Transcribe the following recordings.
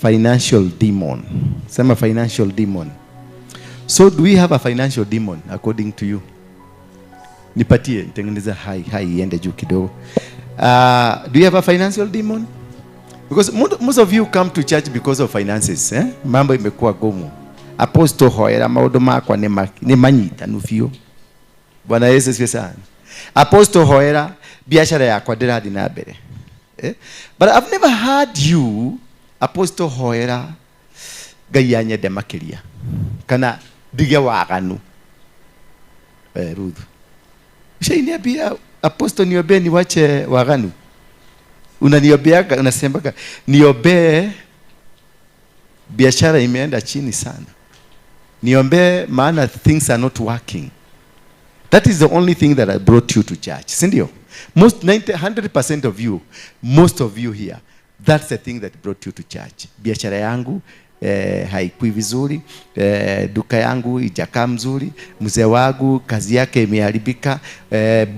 Financial demon. Sema financial demon. So do we have a financial demon according to you? Nipatie, nitengeneze high iende juu kidogo. Do you have a financial demon? Because most of you come to church because of finances, eh? Mambo imekuwa gumu. Apostle hoera maundu makwa ni manyitanu biũ. Bwana Yesu asifiwe sana. Apostle hoera biashara yakwa ndĩrathiĩ na mbere. Eh? But I've never heard you Apostle hoera Ngai anyende makĩria kana ndige waganu. Ruth. Ushainiambia Apostle niombee niwache waganu? Unaniombeaga, unasemaga niombee biashara imeenda chini sana. Niombee maana things are not working. That is the only thing that I brought you to church. Si ndio? Most 90, 100% of you, most of you here, that's the thing that brought you to church. Biashara yangu haikui vizuri, duka yangu ijakaa mzuri, mzee wangu kazi yake imeharibika,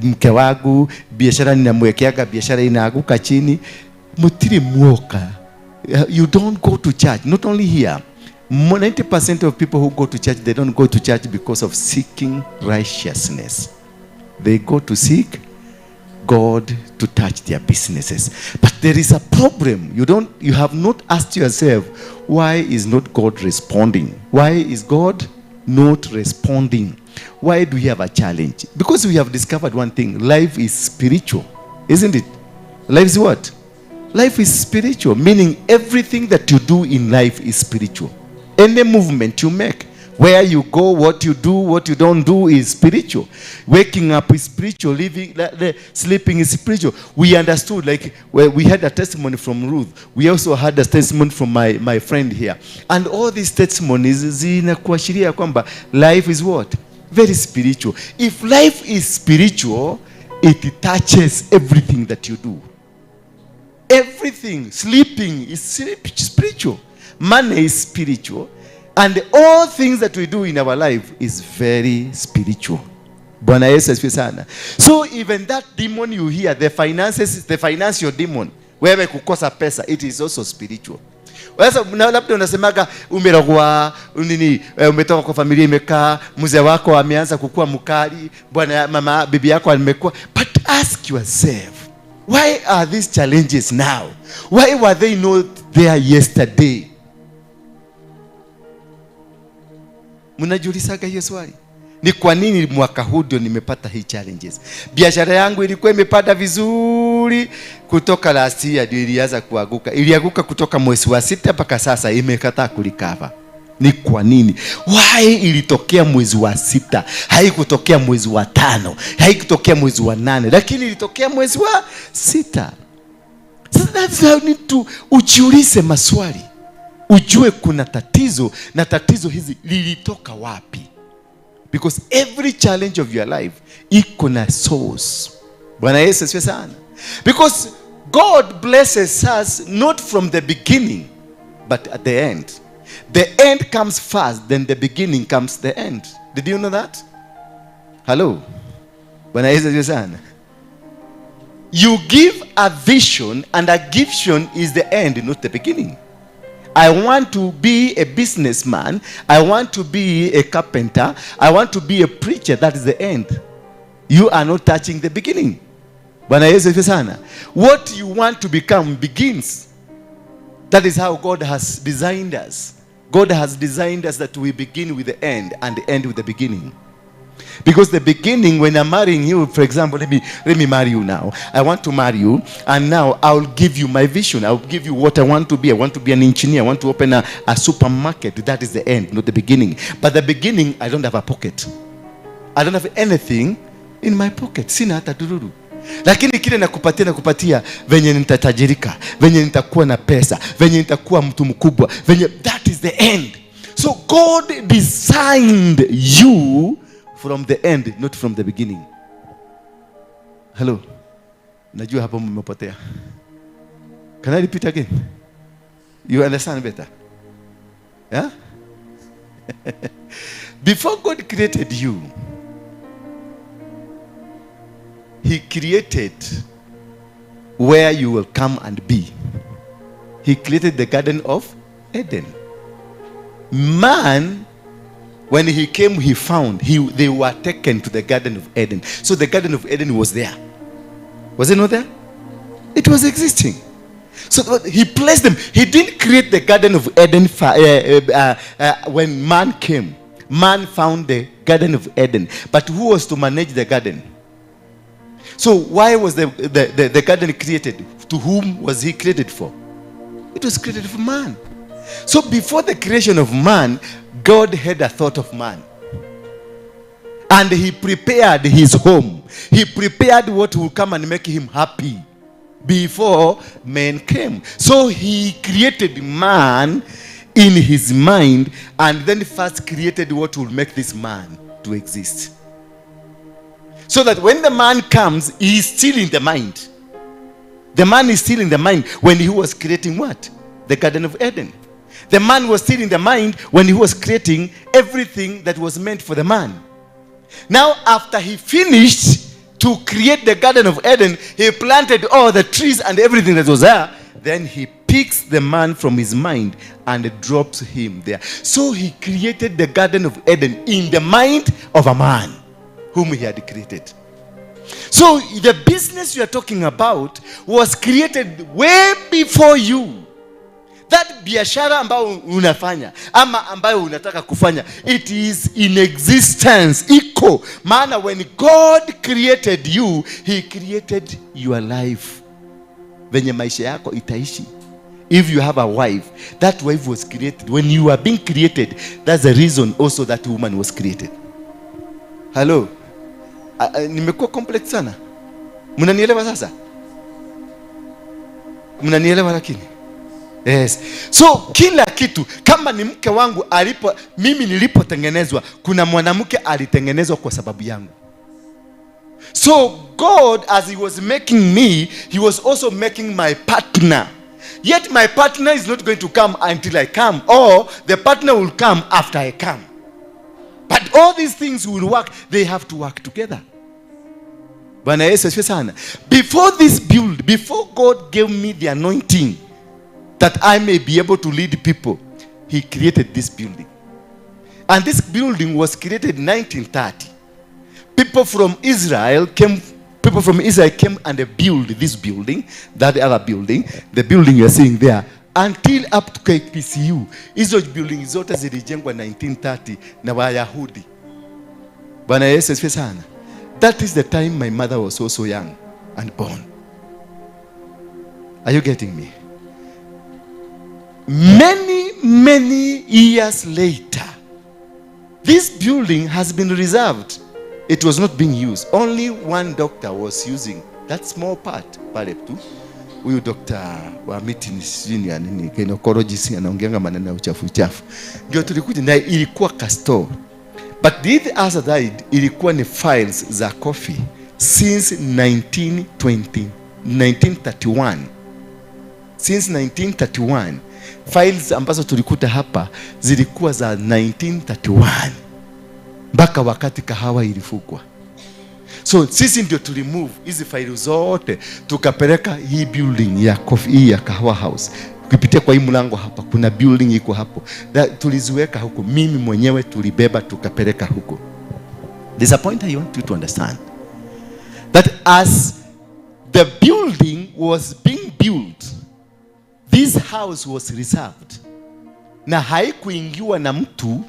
mke wangu biashara ninamwekeaga biashara inaaguka chini. Mutiri muoka. You don't go to church, not only here. 90% of people who go to church, they don't go to church because of seeking righteousness. They go to seek God to touch their businesses. But there is a problem. You don't, you have not asked yourself, why is not God responding? Why is God not responding? Why do we have a challenge? Because we have discovered one thing. Life is spiritual, isn't it? Life is what? Life is spiritual, meaning everything that you do in life is spiritual. Any movement you make, where you go, what you do, what you don't do is spiritual. Waking up is spiritual. Living, sleeping is spiritual. We understood, like, well, we had a testimony from Ruth. We also had a testimony from my friend here. And all these testimonies zinakuashiria kwamba life is what? Very spiritual. If life is spiritual, it touches everything that you do. Everything. Sleeping is spiritual. Money is spiritual. And all things that we do in our life is very spiritual. Bwana Yesu asifiwe sana. So even that demon you hear, the finances, the financial demon, wewe kukosa pesa, it is also spiritual. Sasa labda unasemaga umerogwa nini, umetoka kwa familia imekaa, mzee wako ameanza kukua mkali, bwana mama bibi yako amekuwa. But ask yourself, why are these challenges now? Why were they not there yesterday? Mnajiulizaga hiyo swali? Ni kwa nini mwaka huu ndio nimepata hii challenges? Biashara yangu ilikuwa imepanda vizuri kutoka last year ndio ilianza kuanguka. Ilianguka kutoka mwezi wa 6 mpaka sasa imekataa kulikava. Ni kwa nini? Why ilitokea mwezi wa 6? Haikutokea mwezi wa 5, haikutokea mwezi wa 8, lakini ilitokea mwezi wa 6. So that's how you need to ujiulize maswali. Ujue kuna tatizo na tatizo hizi lilitoka wapi? Because every challenge of your life iko na source. Bwana Yesu asifiwe sana. Because God blesses us not from the beginning but at the end. The end comes first, then the beginning comes the end. Did you know that? Hello? Bwana Yesu asifiwe sana. You give a vision, and a vision is the end, not the beginning. I want to be a businessman. I want to be a carpenter. I want to be a preacher. That is the end. You are not touching the beginning. Bwana Yesu asifiwe sana. What you want to become begins. That is how God has designed us. God has designed us that we begin with the end and end with the beginning. Because the beginning, when I'm marrying you, for example, let me marry you now. I want to marry you, and now I'll give you my vision. I'll give you what I want to be. I want to be an engineer. I want to open a supermarket. That is the end, not the beginning. But the beginning, I don't have a pocket. I don't have anything in my pocket. Sina hata dururu. Lakini kile nakupatia venye nitatajirika, venye nitakuwa na pesa, venye nitakuwa mtu mkubwa, venye, that is the end. So God designed you from the end, not from the beginning. Hello. Najua hapo mmepotea. Can I repeat again? You understand better? Yeah? Before God created you, He created where you will come and be. He created the Garden of Eden. Man, when he came, he found they were taken to the Garden of Eden. So the Garden of Eden was there. Was it not there? It was existing. So he placed them. He didn't create the Garden of Eden when man came. Man found the Garden of Eden. But who was to manage the garden? So why was the garden created? To whom was he created for? It was created for man. So before the creation of man, God had a thought of man. And he prepared his home. He prepared what will come and make him happy before man came. So he created man in his mind, and then first created what will make this man to exist. So that when the man comes, he is still in the mind. The man is still in the mind when he was creating what? The Garden of Eden. The man was still in the mind when he was creating everything that was meant for the man. Now, after he finished to create the Garden of Eden, he planted all the trees and everything that was there. Then he picks the man from his mind and drops him there. So he created the Garden of Eden in the mind of a man whom he had created. So the business you are talking about was created way before you. That biashara ambayo unafanya ama ambayo unataka kufanya, it is in existence, iko. Maana when God created you, he created your life, venye maisha yako itaishi. If you have a wife, that wife was created when you are being created. That's the reason also that woman was created. Hello? Nimekuwa complex sana? Mnanielewa sasa? Mnanielewa lakini? Yes. So kila kitu, kama ni mke wangu alipo, mimi nilipotengenezwa, kuna mwanamke alitengenezwa kwa sababu yangu. So God, as he was making me, he was also making my partner. Yet my partner is not going to come until I come, or the partner will come after I come. But all these things will work, they have to work together. Bwana Yesu asifiwe sana. Before this build, before God gave me the anointing that I may be able to lead people, he created this building. And this building was created in 1930. People from Israel came and they built this building, that other building, the building you are seeing there, until up to KPCU. Hizo building zote zilijengwa 1930 na Wayahudi. Bwana Yesu asifiwe sana. That is the time my mother was also young and born. Are you getting me? Many, many years later, this building has been reserved. It was not being used. Only one doctor was using that small part pale tu. Huyu doctor wa miti sijui ya nini, gynecologist, anaongeanga maneno ya uchafu uchafu. Ndio tulikuja na ilikuwa ka store. But the other side ilikuwa ni files za coffee since 1920, 1931. Since 1931, files ambazo tulikuta hapa zilikuwa za 1931 mpaka wakati kahawa ilifungwa. So sisi ndio tulimove hizi faili zote tukapeleka hii building ya coffee, hii ya Kahawa House. Ukipitia kwa hii mlango hapa kuna building iko hapo. That, tuliziweka huko, mimi mwenyewe tulibeba tukapeleka huko. There's a point I want you to understand. That as the building was being built, this house was reserved. Na haikuingiwa na mtu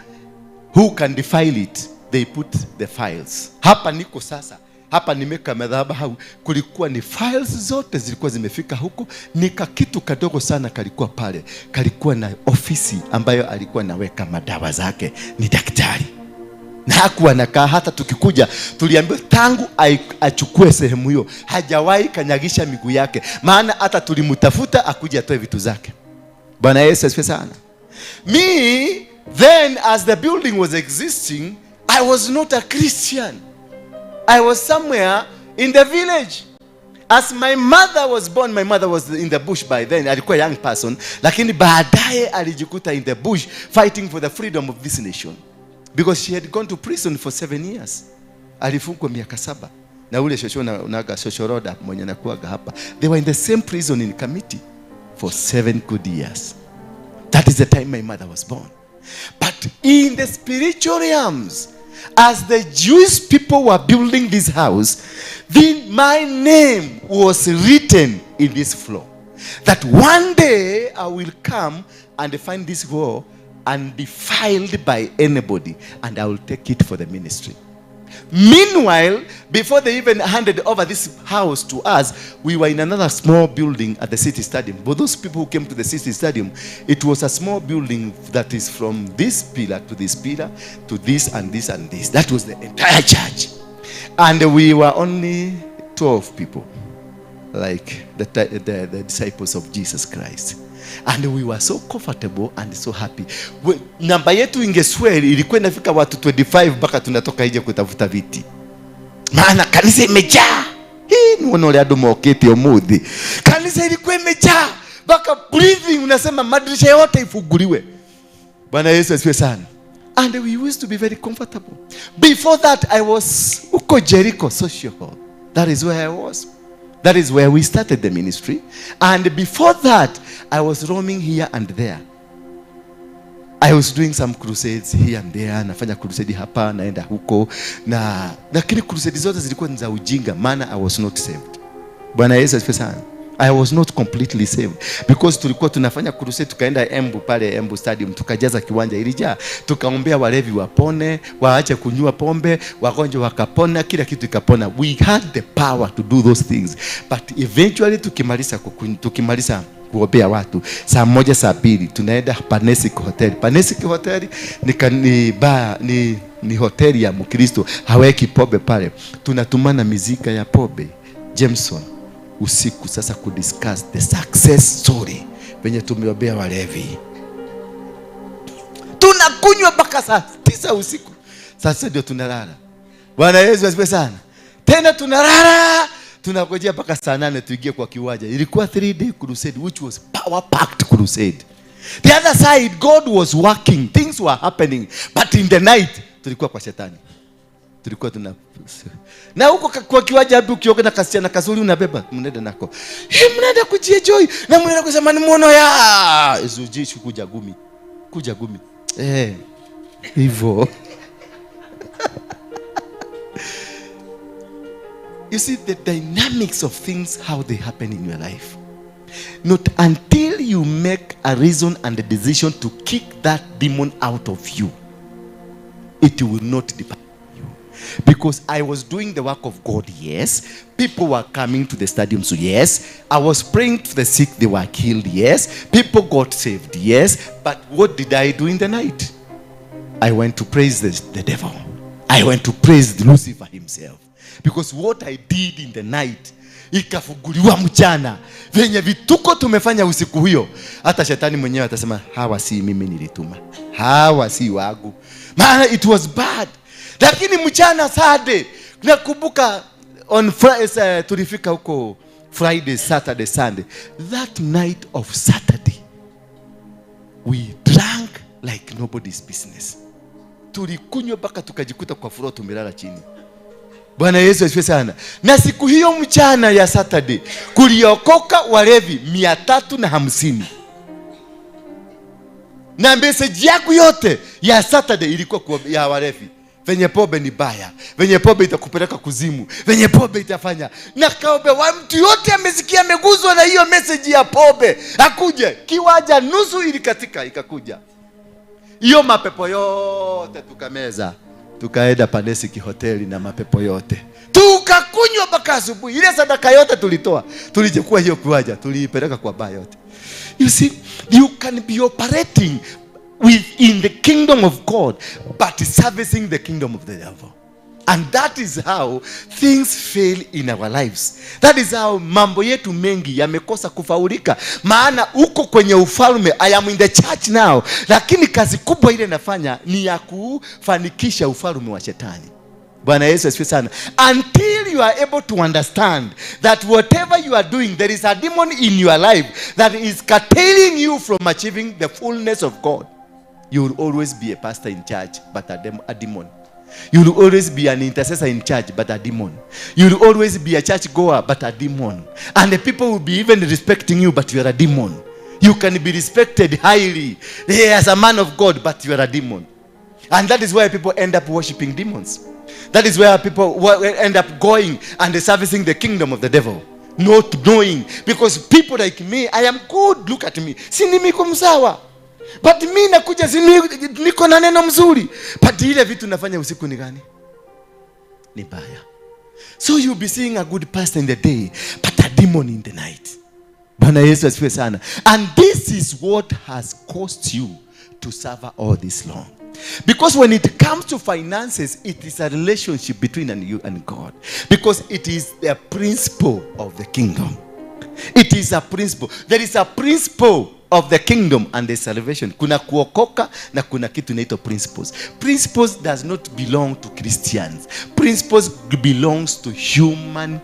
who can defile it. They put the files. Hapa niko sasa. Hapa nimeka madhabahu, kulikuwa ni files zote zilikuwa zimefika huko. Nika kitu kadogo sana kalikuwa pale, kalikuwa na ofisi ambayo alikuwa naweka madawa zake, ni daktari na hakuwa anakaa. Hata tukikuja tuliambiwa tangu achukue sehemu hiyo hajawahi kanyagisha miguu yake, maana hata tulimtafuta akuja atoe vitu zake. Bwana Yesu asifiwe sana. Me then, as the building was existing, I was not a Christian. I was somewhere in the village. As my mother was born, my mother was in the bush by then. Alikuwa young person, lakini baadaye alijikuta in the bush fighting for the freedom of this nation. Because she had gone to prison for 7 years. Alifungwa miaka 7. Na ule shosho na unaga shoshoroda mwenye anakuaga hapa. They were in the same prison in Kamiti for 7 good years. That is the time my mother was born. But in the spiritual realms, as the Jewish people were building this house, then my name was written in this floor. That one day I will come and find this wall undefiled by anybody, and I will take it for the ministry. Meanwhile, before they even handed over this house to us, we were in another small building at the city stadium. But those people who came to the city stadium, it was a small building that is from this pillar to this pillar to this and this and this. That was the entire church. And we were only 12 people, like the disciples of Jesus Christ. And we were so comfortable and so happy. Namba yetu ingeswell, ilikuwa inafika watu 25 mpaka tunatoka nje kutafuta viti. Maana kanisa imejaa. Hii ni wale andũ mokĩte ũmũthĩ. Kanisa ilikuwa imejaa mpaka breathing, unasema madirisha yote ifunguliwe. Bwana Yesu asifiwe sana. And we used to be very comfortable. Before that, I was uko Jericho Social Hall. That is where I was. That is where we started the ministry. And before that, I was roaming here and there. I was doing some crusades here and there. Nafanya crusade hapa, naenda huko. Na lakini crusade zote zilikuwa ni za ujinga, maana I was not saved. Bwana Yesu asifiwe sana. I was not completely saved because tulikuwa tunafanya crusade, tukaenda Embu pale Embu Stadium, tukajaza kiwanja, ilijaa, tukaombea walevi wapone, waache kunywa pombe, wagonjwa wakapona, kila kitu ikapona. We had the power to do those things, but eventually tukimaliza kuombea watu saa 1, saa 2, tunaenda Panesic Hotel. Panesic Hotel ni bar, ni hoteli ya Mkristo, haweki pombe pale. Tunatumana mizika ya pombe Jameson usiku, sasa kudiscuss the success story venye tumeombea walevi. Tunakunywa mpaka saa 9 usiku, sasa ndio tunalala. Bwana Yesu asifiwe sana. Tena tunalala, tunangojea mpaka saa 8 tuingie kwa kiwanja. Ilikuwa 3-day crusade which was power packed crusade. The other side, God was working, things were happening, but in the night tulikuwa kwa shetani. Tulikuwa tuna na huko kwa kiwanja hapo, ukiona na kasichana kazuri unabeba, mnaenda nako. Hey, mnaenda kujienjoy na mnaenda kusema ni muono ya zujishi kuja gumi. Kuja gumi. Hivyo. You see the dynamics of things, how they happen in your life. Not until you make a reason and a decision to kick that demon out of you, it will not depart you. Because I was doing the work of God, yes. People were coming to the stadium, so yes. I was praying to the sick, they were healed, yes. People got saved, yes. But what did I do in the night? I went to praise the devil. I went to praise Lucifer himself. Because what I did in the night ikafunguliwa mchana. Venye vituko tumefanya usiku huyo, hata shetani mwenyewe atasema hawa si mimi nilituma, hawa si wangu, maana it was bad. Lakini mchana Saturday, nakumbuka on Friday, tulifika huko Friday, Saturday, Sunday. That night of Saturday we drank like nobody's business. Tulikunywa mpaka tukajikuta kwa floor tumelala chini. Bwana Yesu asifiwe sana. Na siku hiyo mchana ya Saturday kuliokoka walevi 350. Na message yangu yote ya Saturday ilikuwa ya walevi. Venye pombe ni baya, venye pombe itakupeleka kuzimu, venye pombe itafanya. Na kaombe wa mtu yote amesikia ameguzwa na hiyo message ya pombe, akuje. Kiwanja nusu ilikatika ikakuja. Hiyo mapepo yote tukameza. Tukaenda Panesic hoteli na mapepo yote. Tukakunywa mpaka asubuhi. Ile sadaka yote tulitoa. Tulichukua hiyo kiwanja, tuliipeleka kwa baa yote. You see, you can be operating within the kingdom of God, but servicing the kingdom of the devil. And that is how things fail in our lives. That is how mambo yetu mengi yamekosa kufaulika. Maana uko kwenye ufalme, I am in the church now, lakini kazi kubwa ile nafanya ni ya kufanikisha ufalme wa shetani. Bwana Yesu asifiwe sana. Until you are able to understand that whatever you are doing, there is a demon in your life that is curtailing you from achieving the fullness of God. You will always be a pastor in church, but a demon. You will always be an intercessor in church, but a demon. You will always be a church goer, but a demon. And the people will be even respecting you, but you are a demon. You can be respected highly as a man of God, but you are a demon. And that is where people end up worshiping demons. That is where people end up going and servicing the kingdom of the devil, not knowing. Because people like me, I am good, look at me. Si niko msawa. But mi nakuja, si niko na neno mzuri. But ile vitu nafanya usiku ni gani? Ni mbaya. So you'll be seeing a good pastor in the day, but a demon in the night. Bwana Yesu asifiwe sana. And this is what has caused you to suffer all this long. Because when it comes to finances, it is a relationship between you and God. Because it is the principle of the kingdom. It is a principle. There is a principle of the kingdom and the salvation. Kuna kuokoka na kuna kitu inaitwa principles. Principles does not belong to Christians. Principles belongs to human